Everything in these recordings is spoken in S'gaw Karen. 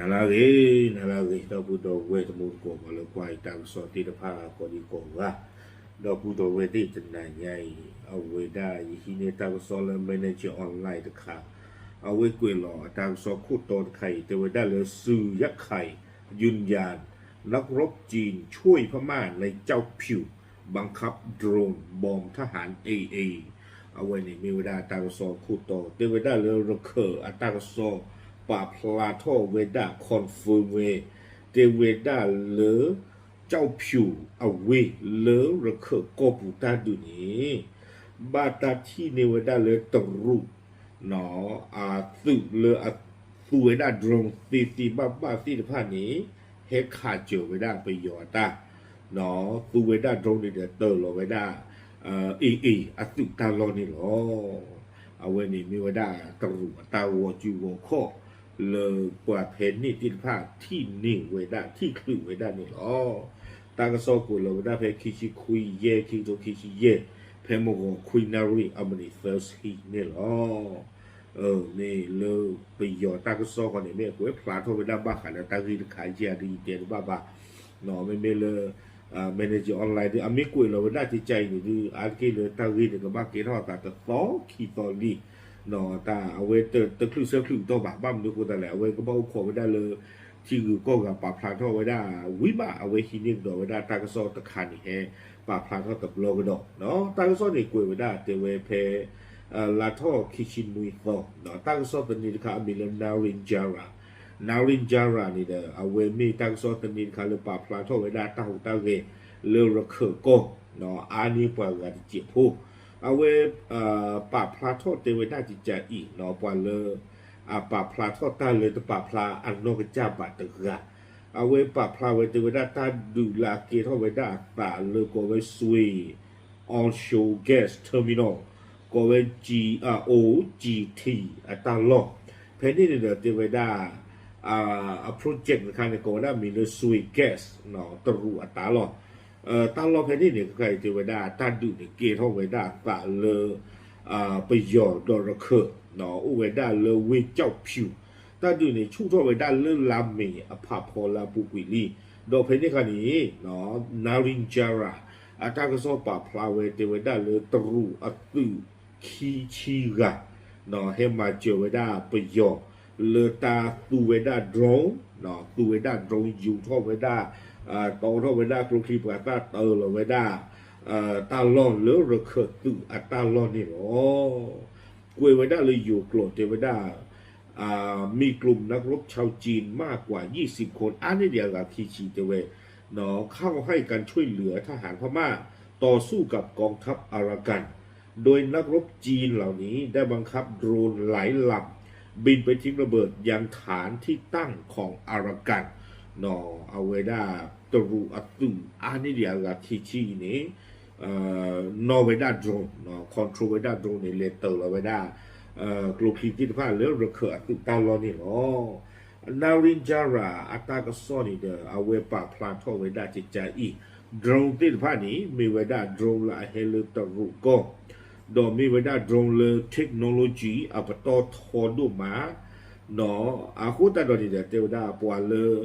နၤလၢအဂ့ၤ, နၤလၢအဂ့ၤ ဒီပုၢ်ဒီဝဲၢ်တံၤသကိး ပှၤလၢကွၢ်အံၤတၢ်ကစီၣ်သ့ၣ်တဖၣ်ကိးဒံကိးဂၤ, ဒီပုၢ်ဒီဝဲၢ်သ့ၣ်တနၤညါအံၤ အဝဲဒၣ်ယဟံးန့ၢ်တၢ်ကစီၣ်လၢ Manager Online တခါ, အဝဲကွဲးလီၤအတၢ်ကစီၣ်ခိၣ်တီတခါအံၤ တဲဝဲဒၣ်လၢ สื่อใหญ่ยืนยัน นักรบจีนช่วยพม่าใน เจ้าผิว บังคับโดรนบอมทหาร เอเอ အဝဲန့ၣ်မ့ၢ်ဝဲဒၣ်တၢ်ကစီၣ်ခိၣ်တီ တဲဝဲဒၣ်လၢရခၢၣ်အတၢ်ကစီၣ် ပာ်ဖျါထီၣ်ဝဲဒၣ် confirm ဝဲ တဲဝဲဒၣ်လၢ ကၠီၣ်ဖၠူၣ်အဝ့ၢ်လၢရခၢၣ်ကီၢ်ပူၤတၢ်ဒုးန့ၣ် ဘၣ်တၢ်ထံၣ်န့ၢ်ဝဲဒၣ်လၢတရူး အသုးလၢအသူဝဲဒၣ် drone သ့သ့ဘၣ်ဘၣ်သ့ၣ်တဖၣ်န့ၣ် ဟဲခးစၢၤဝဲဒၣ်ပယီၤအတၢ် သူဝဲဒၣ် drone န့ၣ်ဒီးတၢၤလီၤဝဲဒၣ် AA အသုးတၢ်လီၢ်န့ၣ်လီၤ. အဝဲန့ၣ်မ့ၢ်ဝဲဒၣ်တရူးအတၢ်ဂီၤစုဂီၤခီၣ် လၢပှၤဖဲန့ၣ်သ့ၣ်တဖၣ်ထံၣ်န့ၢ်ဝဲဒၣ် ထံၣ်ချုးဝဲဒၣ်န့ၣ်လီၤ. တၢ်ကစီၣ်ကွဲးလီၤဝဲဒၣ်ဖဲခံဆံခွံယဲၢ် ခံကထိခံဆံယဲၢ် ဖဲမုၢ်ဂီၤခွံနၣ်ရံၣ် အမံးနံး သၢဆံန့ၣ်လီၤ. မ့ၢ်လၢပယီၤတၢ်ကစီၣ်ဃီန့ၣ် မ့ၢ်အကွဲးဖျါထီၣ်ဝဲဒၣ်ဘၣ်ဃးဒီးတၢ်ဂ့ၢ်တခါယဲၢ်ဒ်ယတဲတဘၣ်ဘၣ် မ့မ့ၢ်လၢ Manager Online ဒုး အမ့ၢ်ကွဲးလီၤဝဲဒၣ်ကကါအံၤန့ၣ်ဒုး အါတက့ၢ်လၢတၢ်ဂ့ၢ်န့ၣ် ကဘၣ်ကဲထီၣ်အသးတသီခံသီလံ တၢ်အဝဲတချုးဆၢချုးကတီၢ်ဘၣ် ဘၣ်မနုၤအဃိသတးလဲၣ် အဝဲကဘၣ်အိၣ်ခိးဝဲဒၣ်လၢ ထံဂုၤကီၢ်ဂၤပာ်ဖျါထီၣ်ဝဲဒၣ်ဝံၤဘၣ် အဝဲဟံးန့ၢ်ကဒီးဝဲဒၣ်တၢ်ကစီၣ်တခါန့ၣ် ဟဲပာ်ဖျါထီၣ်တဘျီကဒီး တၢ်ကစီၣ်န့ၣ်ကွဲးဝဲဒၣ်တဲဝဲဖဲ လါထီၣ်ခံဆံနွံသီ တၢ်ကစီၣ်သန့တခါအမံၤလၢ Narinjara Narinjara န့ၣ်ဒီး အဝဲမ့ၢ်တၢ်ကစီၣ်သန့တခါလၢပာ်ဖျါထီၣ်ဝဲဒၣ်တၢ်ဟူးတၢ်ဂဲၤ လၢရခၢၣ်ကီၢ် အါန့ၢ်ပှၤဂၤတစဲးဖိ အဝဲ ပာ်ဖျါထီၣ်တဲဝဲဒၣ်ကကါအံၤ ပှၤလၢ အပာ်ဖျါထီၣ်တၢ်လၢတပာ်ဖျါအနီၢ်ကစၢ်ဘၣ်တဂၤ အဝဲပာ်ဖျါဝဲတဲဝဲဒၣ်တၢ်ဒုးလၢအကဲထီၣ်ဝဲဒၣ်အသးလၢကိးဝဲ Sui onshore gas terminal ကိးဝဲ G O G T အတၢ်လီၢ် ဖဲန့ၣ်န့ၣ်ဒီးတဲဝဲဒၣ် အ project တခါန့ၣ် ကိးဝဲဒၣ်မံၤလၢ Sui Gas တရူးအတၢ်လီၢ် တၢ်လီၢ်ဖဲန့ၣ်န့ၣ် ခဲခါအံၤတဲဝဲဒၣ် တၢ်ဒုးန့ၣ်ကဲထီၣ်ဝဲဒၣ်အသးလၢ ပယီၤဒီးရခၢၣ် အိၣ်ဝဲဒၣ်လၢဝ့ၢ်ကၠီၣ်ဖၠူၣ် တၢ်ဒုးန့ၣ် ဆူၣ်ထီၣ်ဝဲဒၣ်လၢလါမ့ၤအဖးဖီလၢအပူၤကွံာ်လံ ဒီးဖဲန့ၣ်ခါန့ၣ် Narinjara အတၢ်ကစီၣ်ပာ်ဖျါဝဲတဲဝဲဒၣ်လၢတရူးအသုး ခံဆံဂၤ ဟဲမၤစၢၤဝဲဒၣ်ပယီၤ လၢတၢ်သူဝဲဒၣ် drone သူဝဲဒၣ် drone ယူၤထီၣ်ဝဲဒၣ် တီထီၣ်ဝဲဒၣ်ကျိချံ ပှၤသၣ်တၢလီၤဝဲဒၣ် တၢ်လီၢ်လၢရခၢၣ်သုးအတၢ်လီၢ်န့ၣ်လီၤ. ကွဲးဝဲဒၣ်လၢယိၤကျိာ်တဲဝဲဒၣ် มีกลุ่มนักรบชาวจีนมากกว่ายี่สิบคน အါန့ၢ်ဒံးအဂၤခံဆံတဲဝဲ เข้าให้การช่วยเหลือทหารพม่าต่อสู้กับกองทัพอารากัน โดยนักรบจีนเหล่านี้ได้บังคับโดรนหลายลำบินไปทิ้งระเบิดยังฐานที่ตั้งของอารากัน အဝဲဒၣ်တရူးအသုး အါန့ၢ်ဒံးအဂၤခံဆံအံၤန့ၣ် နီၣ်ဝဲဒၣ် drone control ဝဲဒၣ် drone န့ၣ် လဲၤတၢၤလီၤဝဲဒၣ် ကျိချံသ့ၣ်တဖၣ်လၢရခၢၣ်အသုးတၢ်လီၢ်န့ၣ်လီၤ. Narinjara အတၢ်ကစီၣ်န့ၣ်ဒီး အဝဲပာ်ဖျါထီၣ်ဝဲဒၣ်ကကါအံၤ drone သ့ၣ်တဖၣ်န့ၣ် မ့ၢ်ဝဲဒၣ် drone လၢအဟဲလၢတရူးကီၢ် ဒီးမ့ၢ်ဝဲဒၣ် drone လၢ technology အပတီၢ်ထီဒိၣ်မး အဃိသတးဒီးန့ၣ်ဒီး တဲဝဲဒၣ်ပှၤလၢ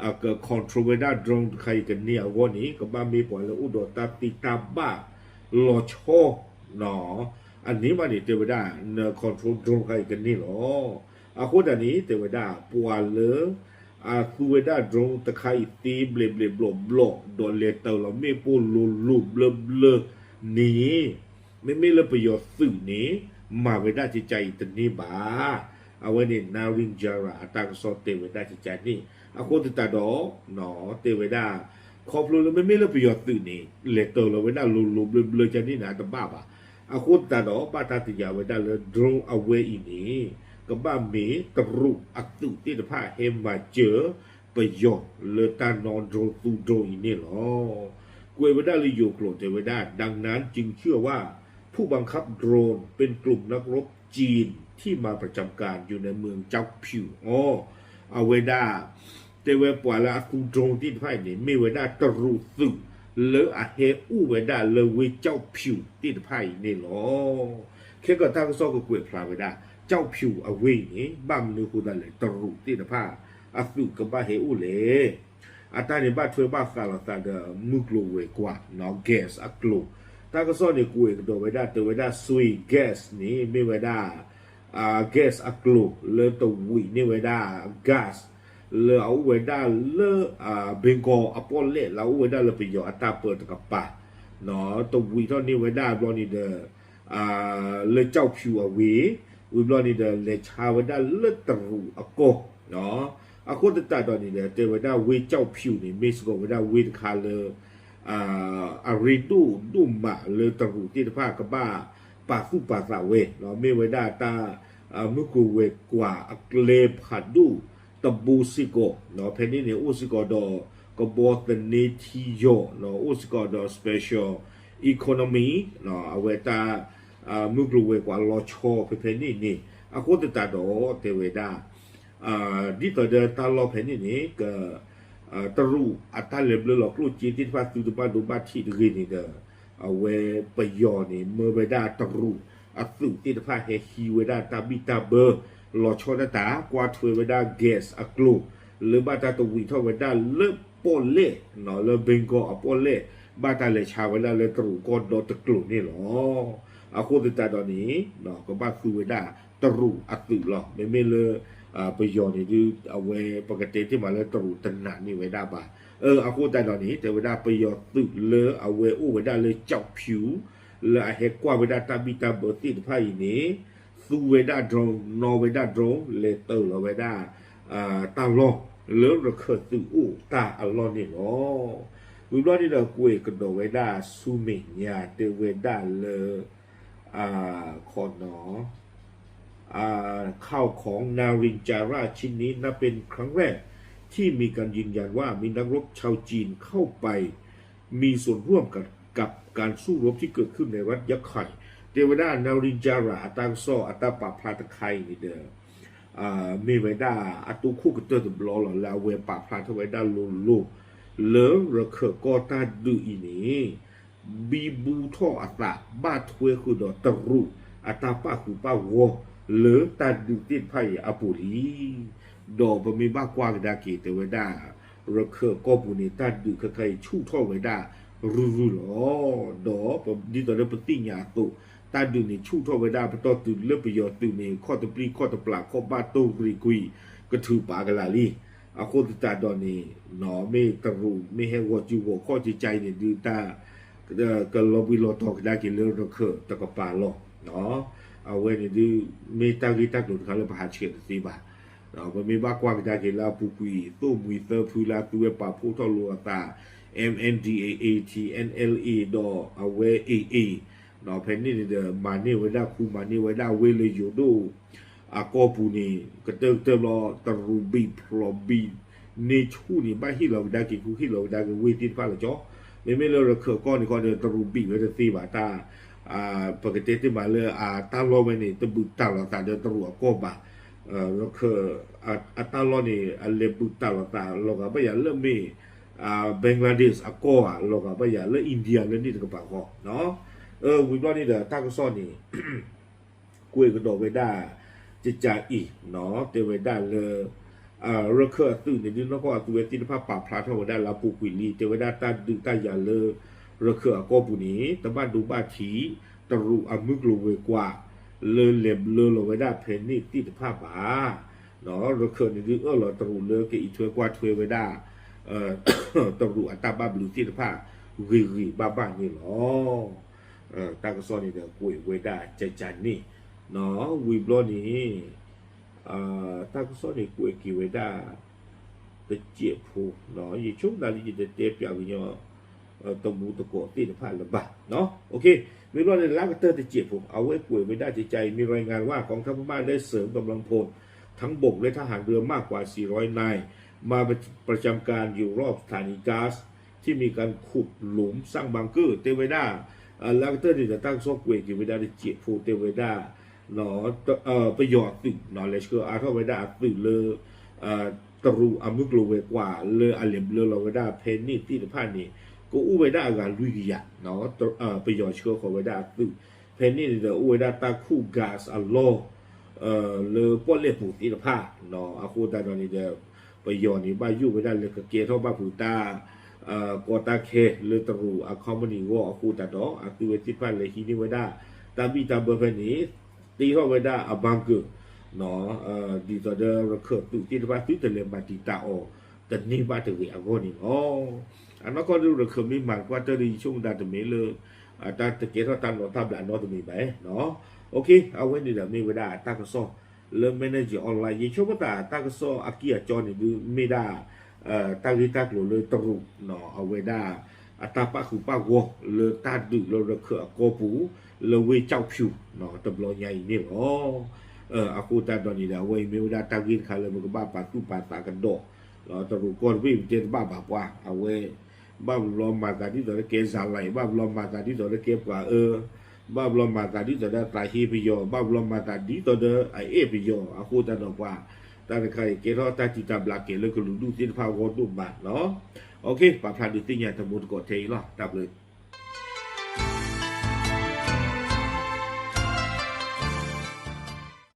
အက control ဝဲဒၣ် drone တခါအံၤကန့ၢ်အဂီၢ်န့ၣ် ကဘၣ်မ့ၢ်ပှၤလၢအိၣ်ဒီးတၢ်သ့တၢ်ဘၣ်လီၤဆီ အန့ၣ်မးန့ၣ် တဲဝဲဒၣ် န control drone တခါအံၤကန့ၢ်လီၤ. အဃိသတးန့ၣ် တဲဝဲဒၣ် ပှၤလၢ အသူဝဲဒၣ် drone တခါအံၤသ့ဘျဲးဘျဲးဘျီဘျီ ဒီးလဲၤတၢၤလီၤမ့ၣ်ပိၢ်လိၤလိၤဘျၢဘျၢန့ၣ် မ့မ့ၢ်လၢပယီၤသုးန့ၣ် မၤဝဲဒၣ်ကကါအံၤတန့ၢ်ဘၣ်. အဝဲန့ၣ် Narinjara အတၢ်ကစီၣ်တဲဝဲဒၣ်ကကါန့ၣ် အဃိသတးဒီး တဲဝဲဒၣ် ခီဖျိလၢမ့မ့ၢ်လၢပယီၤသုးန့ၣ် လဲၤတၢၤလီၤဝဲဒၣ်လိၤလိၤဘျၢဘျၢကန့ၣ်န့ၣ် တဘၣ်ဘၣ်. အဃိသတးဒီး ဘၣ်တၢ်သ့ၣ်ညါဝဲဒၣ်လၢ drone အဝဲအံၤန့ၣ် ကဘၣ်မ့ၢ်တရူးအသုးသ့ၣ်တဖၣ်ဟဲမၤစၢၤပယီၤလၢတၢ်နီၣ် drone သူ drone အံၤန့ၣ်လီၤ. ကွဲးဝဲဒၣ်လၢယိၤကျိာ်တဲဝဲဒၣ် ดังนั้นจึงเชื่อว่าผู้บังคับโดรน เป็นกลุ่มนักรบจีนที่มาประจำการอยู่ในเมืองเจ้าผิว အဝဲဒၣ် တဲဝဲပှၤလၢအသူ drone သ့ၣ်တဖၣ်အံၤန့ၣ် မ့ၢ်ဝဲဒၣ်တရူးသုး လၢအဟဲအိၣ်ဝဲဒၣ်လၢဝ့ၢ်ကၠီၣ်ဖၠူၣ်သ့ၣ်တဖၣ်အံၤန့ၣ်လီၤ. ခဲကတၢၢ်တၢ်ကစီၣ်ကကွဲးဖျါဝဲဒၣ် ကၠီၣ်ဖၠူၣ်အဝ့ၢ်အံၤန့ၣ် ဘၣ်မနုၤအဃိသတးလဲၣ် တရူးသ့ၣ်တဖၣ် အသုးကဘၣ်ဟဲအိၣ်လဲၣ်. အတၢ်န့ၣ်ဘၣ်ထွဲဘၣ်ဃးလိာ်သးဒီးမုၢ်ကျိၤဝဲၤကွာ် gas အကျိၤ, တၢ်ကစီၣ်န့ၣ် ကွဲးကဒီးဝဲဒၣ် တဲဝဲဒၣ် Sui Gas န့ၣ် မ့ၢ်ဝဲဒၣ် gas အကျိၤလၢတဝံးန့ၢ်ဝဲဒၣ် gas လၢအအိၣ်ဝဲဒၣ်လၢ ဘ့ကီအပီၣ်လဲၣ် လၢအအိၣ်ဝဲဒၣ်လၢပယီၤအတၢ်ပၢတကပၤ တဝံးထီၣ်န့ၢ်ဝဲဒၣ်ဘျီန့ၣ်ဒီး လၢကၠီၣ်ဖၠူအဝ့ၢ်, ဝံၤဘျီန့ၣ်ဒီး လဲၤဆါဝဲဒၣ်လၢတရူးအကီၢ်. အဃိသတးဒီးန့ၣ်ဒီး တဲဝဲဒၣ်ဝ့ၢ်ကၠီၣ်ဖၠူန့ၣ် မ့ၢ်စ့ၢ်ကီးဝဲဒၣ်ဝ့ၢ်တခါလၢ အရ့ဒိၣ်ဒိၣ်မးလၢတရူးသ့ၣ်တဖၣ်ကဘၣ် ပာ်သူၣ်ပာ်သးဝဲ, မ့ၢ်ဝဲဒၣ်တၢ် မုၢ်ကျိၤဝဲၤကွာ်အကျဲဖးဒိၣ်တဘိစ့ၢ်ကီး, ဖဲန့ၣ်န့ၣ် အိၣ်စ့ၢ်ကီးဒီး ကဘီသန့ထံယီၤ, အိၣ်စ့ၢ်ကီးဒီး special economy, အဝဲတၢ် မုၢ်ကျိၤဝဲၤကွာ်လီၤဆီဖဲဖဲန့ၣ်န့ၣ်, အဃိသတးဒီးတဲဝဲဒၣ် ဒ်သိးဒီးတၢ်လီၢ်ဖဲန့ၣ်န့ၣ် က တရူးအတၢ်လဲၤဘျၢလီၤကျိၣ်စ့သ့ၣ်တဖၣ် သုတဘၣ်ဒိဘၣ်ထံးတဂ့ၤန့ၣ်ဒီး အဝဲပယီၤန့ၣ် မၢဝဲဒၣ်တရူးအသုးသ့ၣ်တဖၣ်ဟဲဟံးဝဲဒၣ်တၢ်ဘံၣ်တၢ်ဘၢ လီၤဆီဒၣ်တၢ် ကွၢ်ထွဲဝဲဒၣ် gas အကျိၤ လၢဘၣ်တၢ်တဝံးထီၣ်ဝဲဒၣ်လၢပီၣ်လဲၣ်, လၢဘ့ကီအပီၣ်လဲၣ် ဘၣ်တၢ်လဲၤဆါဝဲဒၣ်လၢတရူးကီၢ်ဒီတကျိၤန့ၣ်လီၤ. အဃိသတးဒီးန့ၣ် ကဘၣ်သူဝဲဒၣ်တရူးအသုးလီၤ. မ့မ့ၢ်လၢ ပယီၤန့ၣ်ဒုး အဝဲပကတဲတ့ၢ်မးလၢတရူးတနာ်န့ၢ်ဝဲဒၣ်ဘၣ်. အဃိသတးဒီးန့ၣ် တဲဝဲဒၣ်ပယီၤသုးလၢအဝဲအိၣ်ဝဲဒၣ်လၢကၠီၣ်ဖၠူ လၢအဟဲကွၢ်ဝဲဒၣ်တၢ်ဘံၣ်တၢ်ဘၢသ့ၣ်တဖၣ်အံၤန့ၣ် သူဝဲဒၣ် drone, နီၣ်ဝဲဒၣ် drone လဲၤတၢၤလီၤဝဲဒၣ် တၢ်လီၢ်လၢရခၢၣ်သုးအိၣ်တၢ်အလီၢ်န့ၣ်လီၤ. ဝံၤဘျီန့ၣ်ဒီး ကွဲးကဒီးဝဲဒၣ်ဆူမဲာ်ညါ တဲဝဲဒၣ်လၢ ခီနီၤ ข่าวของนายอินทราชินี นับเป็นครั้งแรกที่มีการยืนยันว่ามีนักรบชาวจีนเข้าไปมีส่วนร่วมกับกับการสู้รบที่เกิดขึ้นในรัฐยะไข่ တဲဝဲဒၣ် นายอินทรา အတၢ်ကစီၣ်အတၢ်ပာ်ဖျါတခါအံၤန့ၣ်ဒီး မ့ၢ်ဝဲဒၣ်အတိခိၣ်ကတၢၢ်တဘျီလီၤ လၢအဝဲပာ်ဖျါထီၣ်ဝဲဒၣ်လိၤလိၤ လၢရခၢၣ်ကီၢ်တၢ်ဒုးအံၤန့ၣ် ဘံဘူထီၣ်အသး ဘၣ်ထွဲဃုာ်ဒီးတရူးအတၢ်ပာ်ဃုာ်ပာ်ဂီၤ လၢတၢ်ဒုးသ့ၣ်တဖၣ်အံၤအပူၤလံ. ဒီးပမ့ၢ်ဘၣ်ကွၢ်ကဒါက့ၤ တဲဝဲဒၣ် ရခၢၣ်ကီၢ်ပူၤန့ၣ် တၢ်ဒုးခဲခါအံၤဆူၣ်ထီၣ်ဝဲဒၣ်ရုၢ်ရုၢ်လီၤ. ဒီးဒ်သိးလၢပသ့ၣ်ညါအသိး တၢ်ဒုးန့ၣ်ဆူၣ်ထီၣ်ဝဲဒၣ်ပတီၢ်တုၤလၢပယီၤသုးန့ၣ် ခီၣ်တပျံၤခီၣ်တပျၢ် ခီၣ်ဘၣ်တိၢ်ရ့ၣ်ကွံာ် ကထုးပာ်ကလာ်လံ. အဃိသတးဒီးန့ၣ် မ့ၢ်တရူး မ့ၢ်ဟဲဂီၤစုဂီၤခီၣ်ကကါအံၤန့ၣ်ဒုး တၢ် ကလီၤဘှံးလီၤတီၤကဒါက့ၤလၢရခၢၣ်တကပၤလီၤ. အဝဲန့ၣ်ဒုး မ့ၢ်တၢ်ဂ့ၢ်တၢ်ကျိၤတခါလၢပဟးဆှဲးတသ့ဘၣ်. ပမ့ၢ်ဘၣ်ကွၢ်ကဒါက့ၤလၢအပူၤကွံာ် သိၣ်မှံၤသၢဖုလၢအသုဝဲပာ်ဖှိၣ်ထီၣ်လိာ်အသး M N D A A, T N L A ဒီးအဝဲ A A ဖဲန့ၣ်န့ၣ်ဒီး မၤန့ၢ်ဝဲဒၣ်ခူ မၤန့ၢ်ဝဲဒၣ်ဝ့ၢ်လၢယိၤဒိၣ် အကီၢ်ပူၤန့ၣ် ကတၢၢ်ကတၢၢ်ဘျီ တရူးဘံၣ်ဖျိးဘံၣ်န့ၢ်ဆူၣ်န့ၣ် ဘၣ်ဟ့ၣ်လီၤကဒါက့ၤခူ ဟ့ၣ်လီၤကဒါက့ၤဝ့ၢ်သ့ၣ်တဖၣ်လီၤကီး. မ့မ့ၢ်လၢရခၢၣ်ကီၢ်န့ၣ်ခီဒီး တရူးဘံၣ်ဝဲတသ့ဘၣ်တၢ် ပကတဲတ့ၢ်မးလၢအတၢ်လီၢ်ဝဲန့ၣ် တဘုးတၢ်လီၤသးဒီးတရူးအကီၢ်ဘၣ်. ရခၢၣ် အတၢ်လီၢ်န့ၣ် အလဲၤဘုးတၢ်လီၤသးလီၤဂာ်ဘၣ်ယၤလၢမ့ၢ် Bangladesh အကီၢ်ဧါ လီၤဂာ်ဘၣ်ယၤလၢ India လၢန့ၣ်တကပၤဃီ ဝံၤဘျီန့ၣ်ဒီးတၢ်ကစီၣ်န့ၣ် ကွဲးကဒီးဝဲဒၣ် ကကါအံၤ တဲဝဲဒၣ်လၢ ရခၢၣ်အသုးန့ၣ်ဒုး နီၢ်ကီၢ်အသုးဝဲသ့ၣ်တဖၣ်ပာ်ဖျါထီၣ်ဝဲဒၣ်လၢအပူၤကွံာ်လံ တဲဝဲဒၣ်တၢ်ဒုးတၢ်ယၤလၢ ရခၢၣ်အကီၢ်ပူၤန့ၣ် တဘၣ်ဒိဘၣ်ထံး တရူးအမုၢ်ကျိၤဝဲၤကွာ် လၢလဲၤဘျၢလီၤဝဲဒၣ်ဖဲန့ၣ်သ့ၣ်တဖၣ်ဘၣ်. ရခၢၣ်န့ၣ်ဒုးအၢၣ်လီၤတရူးလၢကအံးထွဲကွၢ်ထွဲဝဲဒၣ် တရူးအတၢ်ဘၣ်ဘျုးသ့ၣ်တဖၣ် ဂ့ၤဂ့ၤဘၣ်ဘၣ်န့ၣ်လီၤ. တၢ်ကစီၣ်န့ၣ်ဒီးကွဲးဝဲဒၣ်ကကါန့ၣ် ဝံၤဘျီန့ၣ် တၢ်ကစီၣ်န့ၣ်ကွဲးက့ၤဝဲဒၣ် တစဲးဖိ ယဆိကမိၣ်လၢယတတဲပၠးကညီ တမူတကိးသ့ၣ်တဖၣ်လၢၤဘၣ်. မ့ၢ်ဘျီန့ၣ် လၢကတၢၢ်တစဲးဖိ အဝဲကွဲးဝဲဒၣ်ကကါအံၤ มีรายงานว่า กองทัพพม่าได้เสริมกำลังพลทั้งบกและทหารเรือมากกว่า สี่ร้อยนาย มาประจำการอยู่รอบสถานีก๊าซที่มีการขุดหลุมสร้างบังเกอร์ တဲဝဲဒၣ် လၢကတၢၢ်န့ၣ်ဒီး တၢ်ကစီၣ်ကွဲးက့ၤဝဲဒၣ်တစဲးဖိ တဲဝဲဒၣ် ပယီၤအသုး လဲၤဆှၢအါထီၣ်ဝဲဒၣ်အသုးလၢ တရူးအမုၢ်ကျိၤဝဲၤကွာ်လၢအလဲၤဘျၢလီၤဝဲဒၣ်ဖဲန့ၣ်သ့ၣ်တဖၣ်န့ၣ် ကအိၣ်ဝဲဒၣ်အဂၤလွံၢ်ကယၤ ပယီၤဆှၢဃီၤဝဲဒၣ်အသုး ဖဲန့ၣ်န့ၣ်ဒီး အိၣ်ဝဲဒၣ်တၢ်ခူၣ် gas အလီၢ် လၢပီၣ်လဲၣ်ပူၤသ့ၣ်တဖၣ် အဃိသတးဒီးန့ၣ်ဒီး ပယီၤန့ၣ် ဘၣ်ယိၣ်ဝဲဒၣ်လၢကကဲထီၣ်ဘၣ်ဖုးတၢ် ကီတၢ်ခဲလၢတရူးအ company အဂီၢ်အဃိသတးဒီး အသုဝဲသ့ၣ်တဖၣ်လဲၤဟံးန့ၢ်ဝဲဒၣ် တၢ်ဘံၣ်တၢ်ဘၢဖဲန့ၣ် တ့ထီၣ်ဝဲဒၣ်အ bunker ဒ်သိးဒီးရခၢၣ်သုးသ့ၣ်တဖၣ်သုတလဲၤမၤတံာ်တာ်အီၤတန့ၢ်ဘၣ်တဂ့ၤအဂီၢ်န့ၣ်လီၤ. အနီၢ်ကီၢ်ဒုးရခၢၣ်မ့ၢ်မၤတကွၢ်တၢ်ဒီး ယဆိကမိၣ်သးတမ့ၢ်လၢ တၢ်တကဲထီၣ်တၢ်နီတၢ်ဘျးနီတမံၤဘၣ်. အဝဲန့ၣ်ဒီးမ့ၢ်ဝဲဒၣ်တၢ်ကစီၣ်လၢ Manager Online ယဆိကမိၣ်သးတၢ်ကစီၣ်အကံၢ်အကီန့ၣ်ဒုးမ့ၢ်ဒၣ် တၢ်ဂ့ၢ်တၢ်ကျိၤလၢတရူး အဝဲဒၣ် အတၢ်ပာ်ဃုာ်ပာ်ဂီၢ်လၢတၢ်ဒုးလၢရခၢၣ်အကီၢ်ပူၤ လၢဝ့ၢ်ကၠီၣ်ဖၠူၣ် တဘျီညါအံၤန့ၣ်လီၤ. အဃိသတးဒီးန့ၣ်ဒီး အဝဲအံၤမ့ၢ်ဝဲဒၣ်တၢ်ဂ့ၢ်တခါလၢပကဘၣ်ပာ်သူၣ်ပာ်သးကဒီး တရူးကီၢ်တဘ့ၣ်ပတဲတဘၣ်ဘၣ်ပှၤ အဝဲ ဘၣ်ဘျီမၤသးဒ်သိးလၢကဲစၤလါအံၤ ဘၣ်ဘျီမၤသးဒ်သိးလၢကဲပှၤအၢ ဘၣ်ဘျီမၤသးဒ်သိးဒီးသးဟ့ပယီၤ ဘၣ်ဘျီမၤသးဒ်သိးဒီးအအဲၣ်ပယီၤ အဃိသတးဒီးပှၤ တၢ်တခါအံၤကဲထီၣ်တၢ်တံာ်တာ်ဘျးကဲလၢကလုာ်ဒူၣ်သ့ၣ်တဖၣ်အဂီၢ်ဒိၣ်မးလီၤ. ပာ်ဖျါဒုးသ့ၣ်ညါတမူတကိးထဲအံၤလီၤ. တၢ်ဘျုး